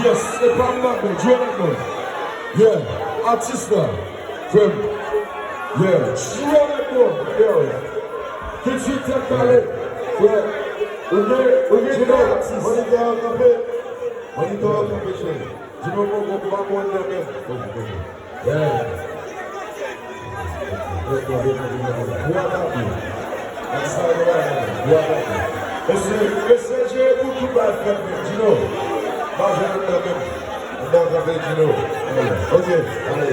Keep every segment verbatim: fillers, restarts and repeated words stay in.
Yes, se pa m nan men, Djo nan men. Yeah, atis la, frè m. Yeah, Djo nan men, yeah. Tout swit tèt kale, frè. Ou gen, ou gen de atis. Monitè an kanpe. Monitè an kanpe, cheri. Di nou bon, bon, pa bon nan men. Yeah. Mesye, mesye, jere pou tout bagay fèt byen. Dino, pa jwenn anndan menm. Anndan kanpe, Dino. Ok, ale.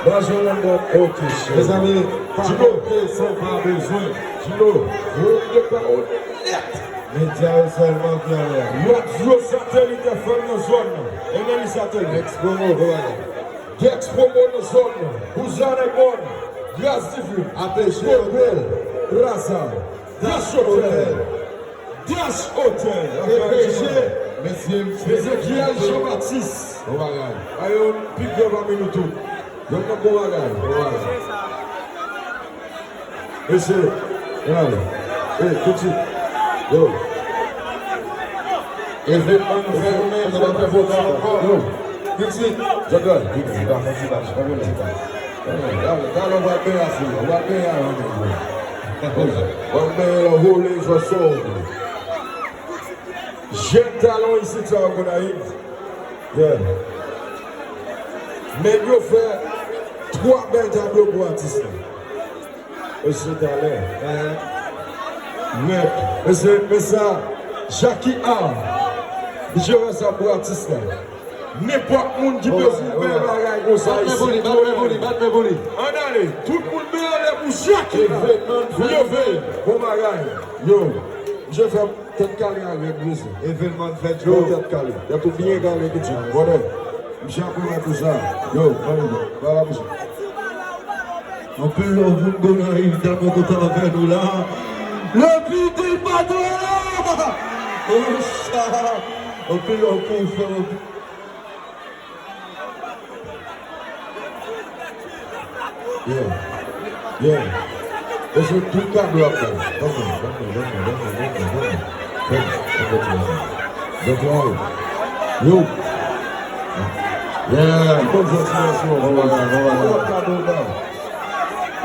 Pa jwenn anndan, ok, cheri. Mezanmi, pa kanpe san pa bezwen. Dino, yo gen pawòl nèt. Medya yo sèlman ki anlè. Radyo Satelit F M nan zòn nan. E men li Satelit. Ex Promo, bon bagay. Dex Promo nan zòn nan. Bouzan Nèg Mòn. Gras Divin. A P G Hotel. Plaza. Dash Hotel. Dash Hotel. E P G. Mesye, mesye. Ezekiel Jean Baptiste. Bon bagay. Ayo, pi gran pami nou tout. Zòn nan bon bagay. Bon bagay. Mesye, ann ale. Ey, pitit. Yo. Evenman nou fè nou menm, nou pa fè pwogram ankò. Yo. Pitit. Zòt wè, pitit, pa fè ti lach, pa fè ti lach. Talè w pral benyen a fou, w pral benyen a yon nèg. W ap benyen lè w vole, jwè sò w vle. Jèn talon isit sa yo konn ayi. Yeah. Nèg yo fè twa bèl tablo pou atis la. Mesye talè. Nèt. Mesye, mesye, Jackie A. Misye fè sa pou atis la. Nenpòt moun ki bezwen bèl bagay konsa isit, bat men pou li, bat men pou li. Ann ale, tout moun men anlè pou Jackie A. Leve, bon bagay. Yo, misye fè tèt kale avèk mesye. Evenman fèt yo. Tèt kale. Tèt ou byen kale, pitit. Bòdè. Misye ap remèt ou sa. Yo, ann ale. Ba la misye. Anpil love pou Gonayiv, tèlman kontan avè nou la. Le piti patron! Oh, sa! Anpil love pou ou, frè m. Yeah. Yeah. E se tout tablo ap bay. Ban mwen, ban mwen, ban mwen, ban mwen, ban mwen, ban mwen. Ban mwen, ban mwen, ban mwen. Ban mwen. Yo. Yeah. Bon, bon, bon, bon, bon, bon, bon, bon.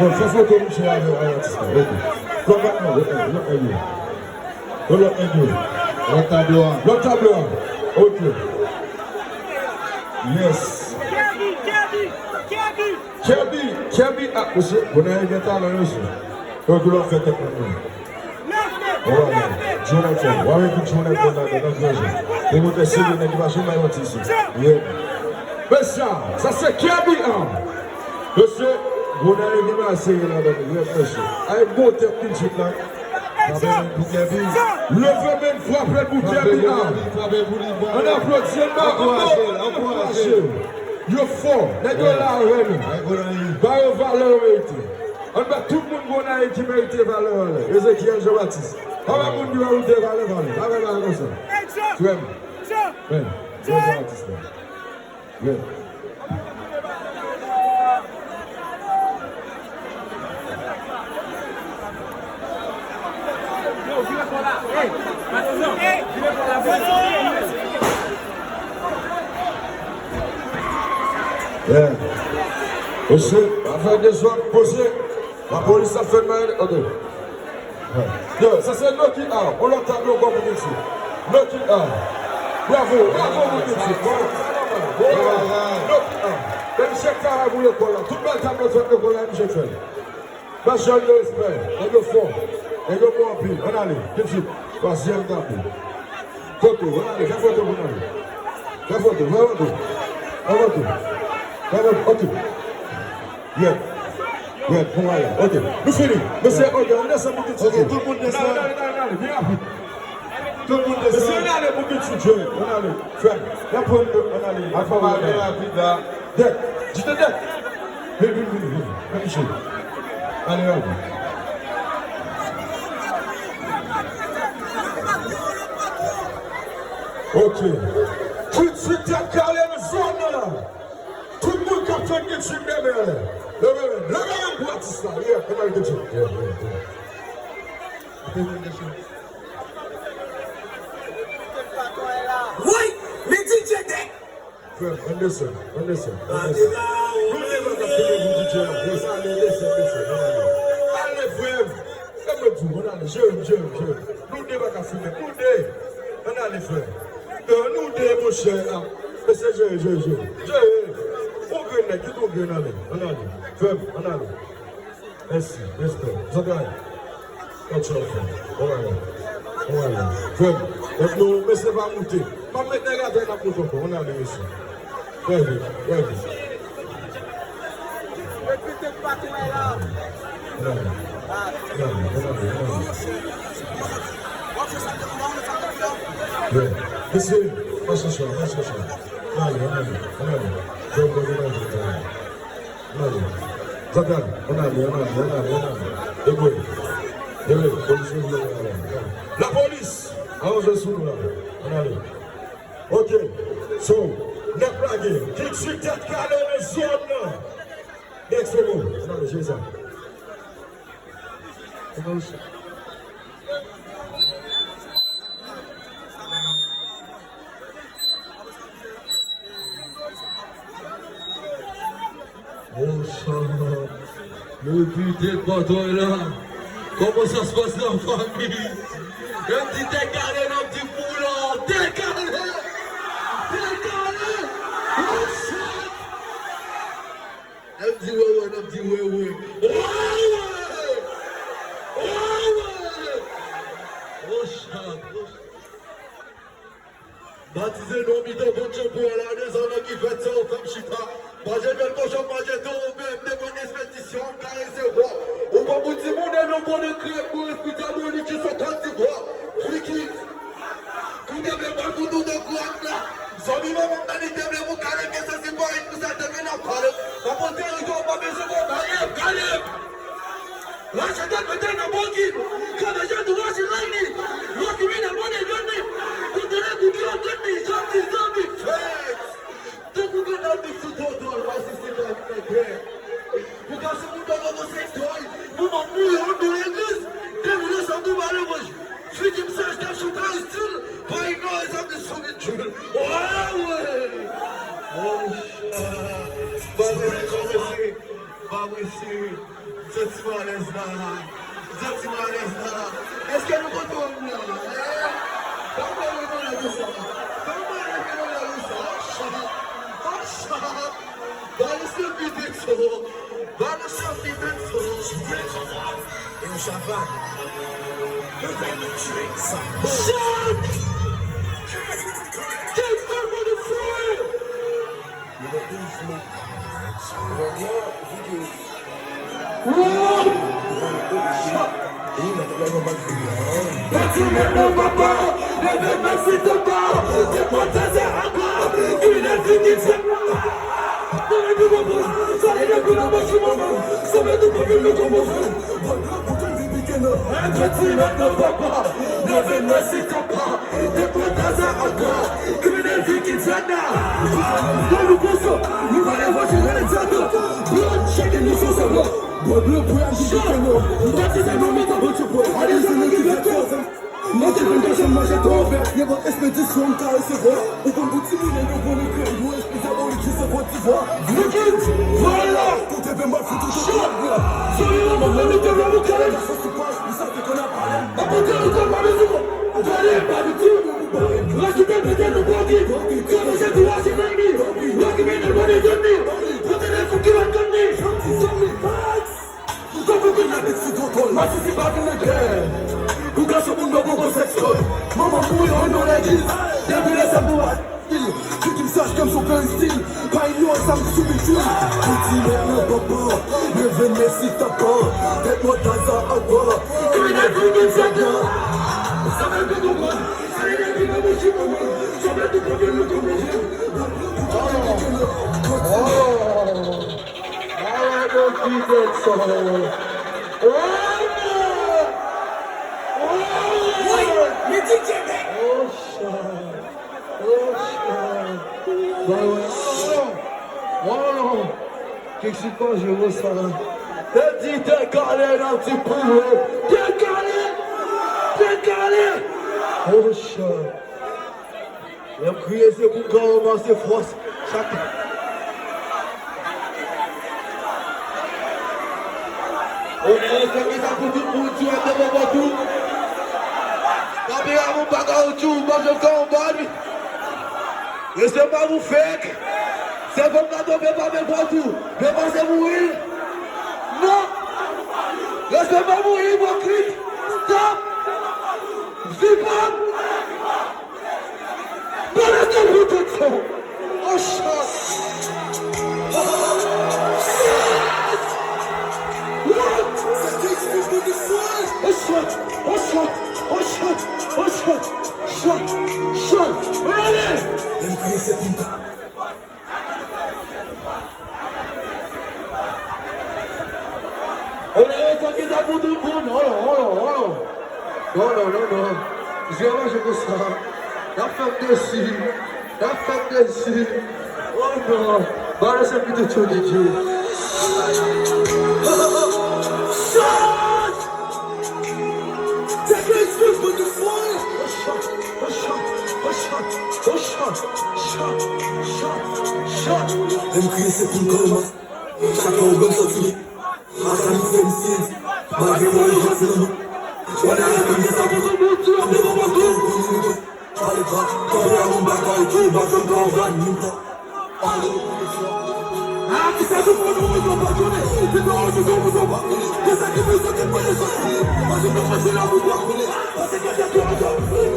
Bon, fè foto misye avè, avè atis la. Ok. Lòt patnè, lòt nèg, lòt nèg yo. Lòt nèg yo. Lòt tablo a. Lòt tablo a. Ok. Yes. Kèbi, Kèbi, ah, mesye, Gonayiv gen talan, mesye. Yo, tou lè w fè tèt moun mwen. Bon bagay. Jwè nan fòm. W ap epi jwè nan fòm la, nan granje. Demontre se yon nèg ki pa janm bay manti isit. Yeah. Mesye, sa se Kèbi an. Mesye, Gonayiv gen bagay serye ladan l, wi, mesye. Ay, bon tèt tout swit la. Frape men pou Kèbi. Leve men, frape pou Kèbi a. Frape pou li, frape pou li. Ann aplodi l, ann ankouwaje l, ann ankouwaje l. Yo fò, nèg yo la avè nou. Ba yo valè yo merite. Ann ba tout moun Gonayiv ki merite valè, valè. Ezekiel Jean Baptiste. Pa ba moun ki pa merite valè, valè. Pa fè bagay konsa. Frè m. Men, Jean Baptiste la. Wi. Yeah. Mesye, pa fè dezòd, poze. Lapolis ap fè mal, ok. Yo, sa se Noki A. On lòt tablo ankò pou Kensou. Noki A. Bravo, bravo pou Kensou. Bon, sa nòmal. Bon, Noki A. Men misye travay pou lekòl la. Tout bèl tablo fèt lekòl la, misye fè l. Machann de respè. Nèg yo fò. Nèg yo bon anpil. Ann ale. Kensou. Twazyèm tablo. Foto, ann ale. Fè foto pou nou. Fè foto, fè foto. Fè foto. Fè foto, ok. Yèt. Yèt, bon bagay. Ok. Nou fini. Mesye, ok, ann desann pou Kensou. Ok, tout moun desann. Ann ale, ann ale, ann ale, ann ale. Vin rapid. Tout moun desann. Mesye, ann ale pou Kensou, Joe. Ann ale. Frè m. Y ap pran nou, ann ale. Ann ale rapid la. Dèk. Jete dèk. Vin, vin, vin, vin. Vin, Joe. Ale rapid. Ok. Tout swit tèt kale nan zòn nan la. Tout moun k ap fè ketchup demen anlè. Leve men, leve men pou atis la. Yeah, leve men ketchup. Yeah, yeah, yeah. Leve men ketchup. Tout swit tèt patwon la. Frè m, ann desann, ann desann, ann desann. Nou de pa ka fini pou D J a. Ann ale, desann, desann, ann ale. Ale, frè m. Fè mwen di w, ann ale, jere m, jere m, jere m. Nou de pa ka fini, nou de. Ann ale, frè m. Non, nou de, monchè. A, mesye, jere, jere, jere. Jere. On grenn nèg, kite on grenn ale. Ann ale. Frè m, ann ale. Mèsi, respè. Zantray. Kòtchòl, frè. Ann ale. Ann ale. Frè m. Lòt nou, mesye pa moute. Pa met nèg atè, n ap moute ankò. Ann ale, mesye. Trè vit, trè vit. Ann ale. Ann ale, ann ale, ann ale. Frè. Mesye, pa chèche, pa chèche. Ann ale, ann ale, ann ale. Frè m, ann ale, ann ale. Ann ale. Zantray, ann ale, ann ale, ann ale, ann ale. Debout. Debout, polis yo vle ann ale. Lapolis, aranjwe sou nou la. Ann ale. Ok. So, n ap lage. Tout suit Tèt Kale nan zòn nan. Next level. Ann ale, jere sa. Monchè, nou pite patway la. Kòman sa se pase nan fanmi? Yo di Tèt Kale, n ap di boulò. Tèt Kale! Tèt Kale! Monchè! Yo di wè, wè, n ap di wè, wè. Wè, wè! Wè, wè! Monchè, monchè. Batize non mitan bon tchanpou a la, dezòdè ki fèt sa ou fè m chita. Manje bèl kochon, manje towo, bèl devan espedisyon, karese bò. Ou pa pou timoun e nou konnen krèk, nou espita monik jis an Kòt Divwa. Friki. Koute bèl bòl pou nou de gwòt la. Zòbi manman m nan li te vle pou kale, gen sansi pa ret pou sa te vin ap pale. Pa pou tèritwa, pa bezwen pou kale, kale. Lachè tèt mete nan bòkit. Kadajan tou lachè lay li. Lò kriminèl mande jwenn li. Kote lè kou ki yo jwenn li. Janti zanmi fèt. Tankou grenn abit sou dodòl, pa sisi pa vin nan gè. Pou gason moun nan gògò sektòy. Manman mouri an dou legliz. Depi lesanm tou ba levanj. Figi m saj kap sou karistil. Pa ignore zanmi sou ridjil. Wè, wè. Monchè. Ba mwen kòmanse. Ba mwen sere. M santi m alèz la. M santi m alèz la. Èske nou kontan la? Hein? Ban mwen leve nan lari sa. Ban mwen leve nan lari sa. An chat. An chat. Balance le beat and soul. Balance le beat and soul. Yo, Java. Shot! Take over the field! Pati men nan papa, leve men si te pa, te pwoteze ankò, kriminèl figi fè. Sa li depi nan machine, sa li depi nan machine, sa li depi nan machine. Pati men nan papa, leve men si te pa. Dekouraje ankò, kriminèl vin ki fèt la. Lè nou konsa, nou pa leve chire lè dyato. Blood shaking nou sou se blo. Bò blo pou yal di ki ke nou. Batize nou mitan bò ti bò. Alèz nou ki fèt la. Manje vin kòchon manje twò vè. Ye bò espedisyon ka resevwa. Ou konn pou timoun yo bon nou krèm. Yo espedisyon bò ti bò. Vin ki vòlò. Kote pe mwen fout ou te kwa. Sou yo mwen mwen nou te vle nou kale. Sa se pa, sa se konn ap pale. Apote nou konn pa bezwen. Gade pa di tou. Rachete pete nou bòkit. Kòmanse tou rache nan mi. Lòk ki vin nan bò de zòn mi. Pote de fou ki va konn mi. Zanmi, fight. Ou konn pou konn abit sou kontwòl. Masisi pa vin nan gè. Pou gason moun nan poko sèks kòd. Manman mouri an non legliz. Depi lè sa nou a. Figi m saj kè m sou peristil. Pa inyore sa m sou bitil. Pati men nan papa. Leve men si tapa. Tèt mwen taza apa. Kriminèl figi m fèt la. Sa fè m te konprann. Sa vle di nan bouch mwen. Sa vle di pwoblèm nou konn manje. Oh. Alright, don't beat that song. Oh, no! Oh, no! Oh, shit. Oh, shit. Ba yo, oh, no! Oh, no! Kèk sipòje yo sa. Te di te kale nan ti pou yo. Te kale! Te kale! Oh, shit. Lè m kriye, se pou m ka ranmase fòs. Chak. Onè, respè ki sa pou tout moun, ti wè devan mwen tou. Kanpe a moun pa ka ou tjou, manje ka ou ban li. Respè pa pou fake. Se fòm ka tonbe pa men fò tou. Men pa se mouri. Non. Respè pa mouri, ipokrit. Stop. Vipòt. Balance the protection. Oh, shot. Oh, shot. What? Oh, shot. Oh, shot. Oh, shot. Oh, shot. Shot. Shot. Ready? Lè m kriye, se pou m ta. Onè, respè ki sa pou tout moun. Hold on, hold on, hold on. Non, non, non, non. Jwe pa jwe konsa. N ap fè m desi. N ap fè m desi. Oh non. Balance the protection, D J. Shot! Take it, shoot with the fire! Shot, shot, shot, shot, shot, shot, shot. Lè m kriye, se pou m kòmanse. Chak fwa ou wè m sòti, mwen sa m fè m siy. Malgre mwen yo sou nou. Wè la, lè m gen sa pou tout moun, tout moun, tout moun, tout moun. Pale pa, pale a moun bagay, tou, bagay, bagay, moun ta. Ah, ki sa tou moun, moun, moun pa konnen. Ki sa moun, moun, moun pa konnen. Ki sa ki moun, sa ki pa konnen. Pase pa pase la, moun pa konnen. Pase pa pase la, moun pa konnen.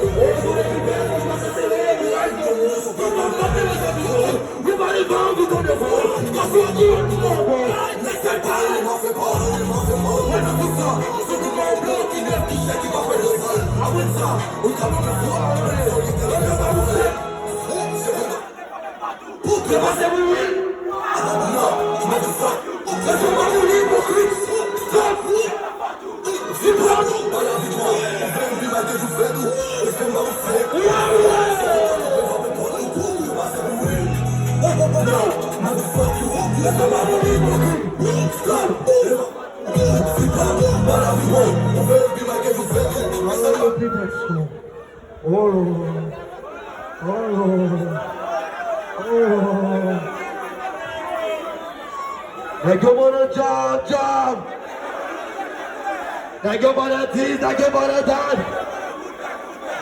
Oh Lord. Oh Lord. Oh Lord. Nèg yo mande djab, djab. Nèg yo mande dis, nèg yo mande dat.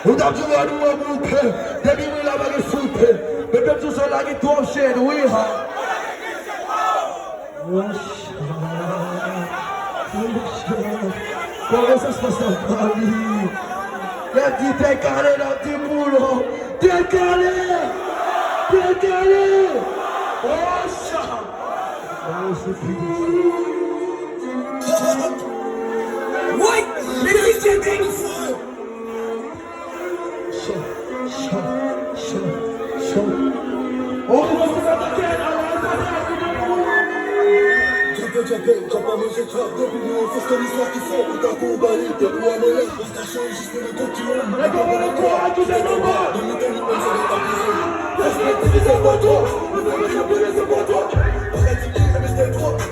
Ou t ap jwe nou an bouke. Depi mwen la pa gen soupe. Mete m sou sèl la ki twòp chen, wi ha. Woy. Woy. Kòman sa se pase an fami? Lè di tèt kale, lè di boulon. Tèt kale! Tèt kale! Woy. Woy. Mete li tèt kale. Cho, cho, cho, cho. Oh, mwen se sa ta kè, ala, ala, ala. Tchape, tchape, tchape, manje trap, depi nou fòs ke nou sòti fò, ou ta kou bali, depi a mwen la, ou ta chanje jis pou nou kontinye. Lè gwo mwen kwa, ki te nou ba. Depi nou menm se nou ta prizon. Respè, respè, respè, respè. Bagay ti ki, respè, respè.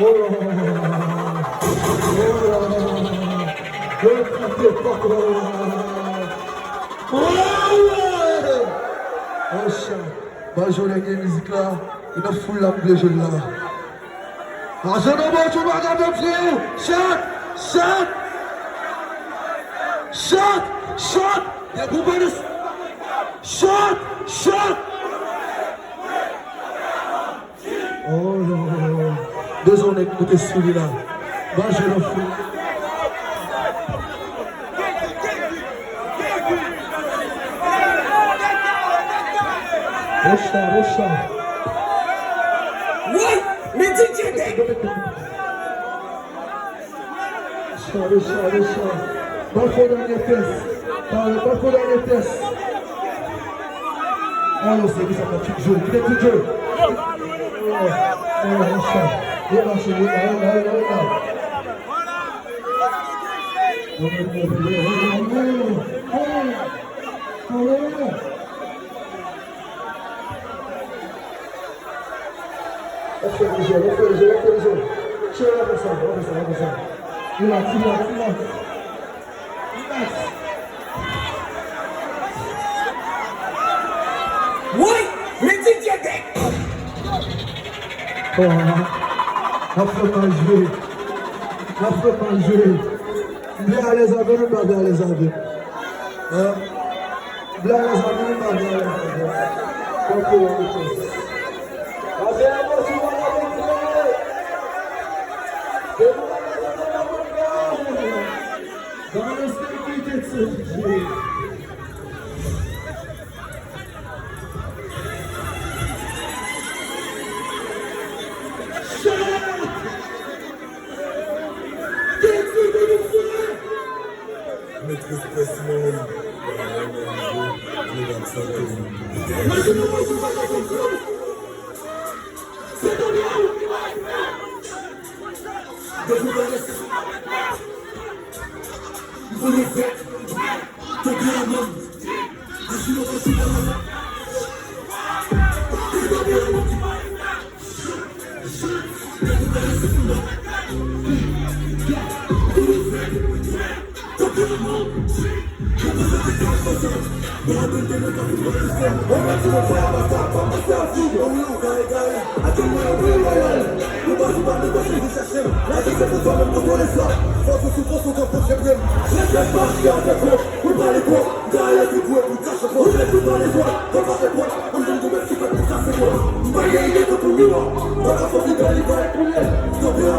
Oh la la la la la la. Oh la la la la la. Yo, yo, yo, yo, yo, yo. Oh, yeah. Oh, chat. Ba jwe dènye mizik la. E nan foul la m vle jwe l la. Ajan nan bon, tou bagay nan pye w. Chat! Chat! Chat! Chat! Depi w pa nan chat! Chat! Oh, bezwen nèg koute sou li la. Ba jwe nan foul. Rocha, Rocha. Woy, men D J Dèk. Rocha, Rocha, Rocha. Ban fò dènye tès. Ban fò dènye tès. Alò, se ki sa k ap tout jwe. Kite tout jwe. Oh, oh, Rocha. Yo mache, yo la, yo la, yo la, yo la. Lè fè lejè, lè fè lejè, lè fè lejè. Chè, lè fè sa, lè fè sa, lè fè sa. Relax, relax, relax. Relax. Woy, men D J Dèk. Oh, n ap fè mal jwe. N ap fè mal jwe. M vle alèz avè nou, m pa vle alèz avè nou. Hein? M vle alèz avè nou, m pa vle alèz avè nou. Fòk yo wè nou. Avè yon bon ti moun avè nou. Yon bon ti moun avè nou. Dans le sécurité de ce D J. Mèt Respè Simon, Renan Rizo, Medam Santo.